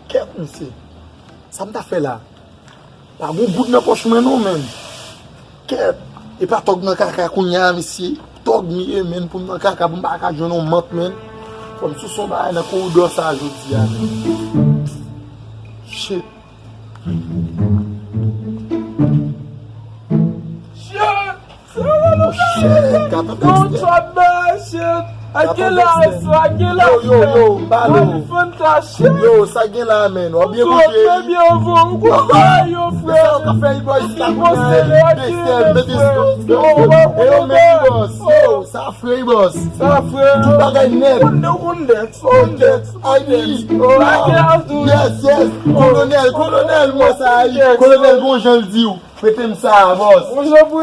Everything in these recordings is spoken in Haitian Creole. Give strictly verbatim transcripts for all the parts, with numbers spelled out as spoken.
Kèt, mesye. Sa m ta fè la? Pa gon goud nan pòch mwen non, menn. Kèt. E pa tòg nan kaka kounye a, mesye. Tòg m ye, menn, pou m nan kaka, pou m pa ka jwenn yon mant, menn. Fò m sou son bagay nan koridò sa a jodi a, menn. Shit. Shit! Shit, Katon Dexter. Katon Dexter. Yo, yo, yo, m pale w. Yo, sa gen la, menn. W ap byen koute. Sa w ka fè, boss? Dexter, mete yo, menn, boss. Yo, sa fre, boss. Sa fre. Tout bagay nèt. Yes, yes. Kolonèl, kolonèl, mwen sa, kolonèl, gon jan l di w. Prete m sa, bòs.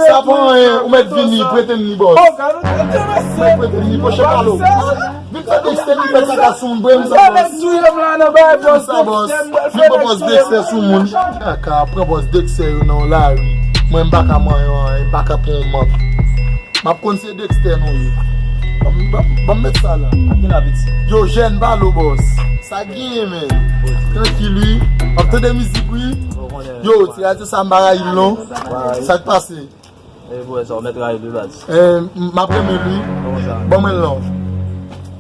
Sa pa anyen, ou mèt vini, prete m ni, bòs. Mèt prete m ni, poche palo. Vin fè Dexter, vin fè kaka sou m, prete m sa, bòs. Prete m sa, bòs. Vin pran bòs Dexter sou moun. Kaka, pran bòs Dexter yo nan lari. Mwen, m pa ka manyen anyen, m pa ka pran yon mant. M ap konn se Dexter nou ye. Ban m, ban m, ban m met sa la. Ak ki n ap iti? Yo, jèn, pale w, bòs. Sa genyen, men. Trankil, wi. W ap tande mizik, wi. Yo, ti radyo sa m pa rayi l non. Sa k pase? E pou wè sa, w mèt rayi l wi baz. Eh, m ap renmen l wi. Ban mwen l non.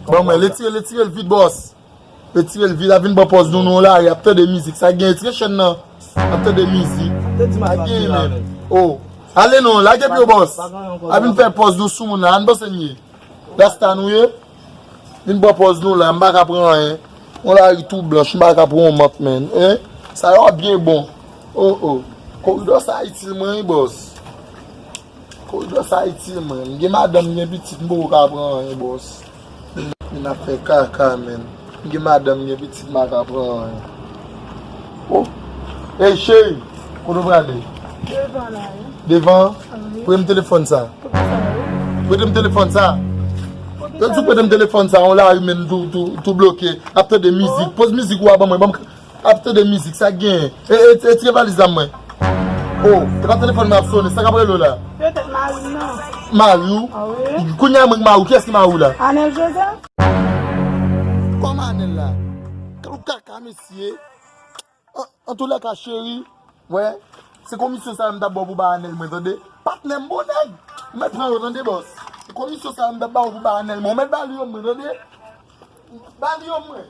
Ban mwen, retire, retire l vit, bòs. Retire l vit, ap vin pran pòz nou nan lari, ap tande mizik. Sa genyen, retire chèn nan. Ap tande mizik. Sa genyen, men. Oh. Ale non, lage pye w, bòs. Ap vin fè pòz nou sou moun nan, ann panse n ye. Rasta nou ye? Vin pran pòz nou la, m pa ka pran anyen. Yon lari tou blanch, m pa ka pran yon mant, menn. Hein? Sa yo ap byen bon. Oh, oh. Koridò sa itil mwen, wi, bòs. Koridò sa itil mwen. M gen madanm, m gen pitit, m poko ka pran anyen, bòs. M ap fè kaka, menn. M gen madanm, m gen pitit, m pa ka pran anyen. Oh. Ey, cheri, kote w prale? Devan la, wi. Devan? Wi. Prete m telefòn sa. Prete m telefòn sa. Yo di w prete m telefòn sa, yon lari menm tou, tou, tou bloke. Ap tande mizik. Poz mizik ou a ban mwen. Ban m ap tande mizik, sa k genyen? E, e, e, tire valiz la mwen. Oh, se pa telefòn mwen ap sonnen, sa k ap rele w la? Petèt mari m nan. Mari w? Ah wi. Kounye a mwen k mari w, kiyès ki mari w la? Anèl Jozèf. Kòman Anèl la? Kalou kaka, mesye. An, antoulèka, cheri, wè, se komisyon sa yo m t ap ba w pou ba Anèl mwen, tande? Patnè m, bon nèg, ou mèt pran yo, tande, bòs? Se komisyon sa yo m t ap ba w pou ba Anèl mwen, ou mèt ba li yo mwen, tande? Ba li yo mwen.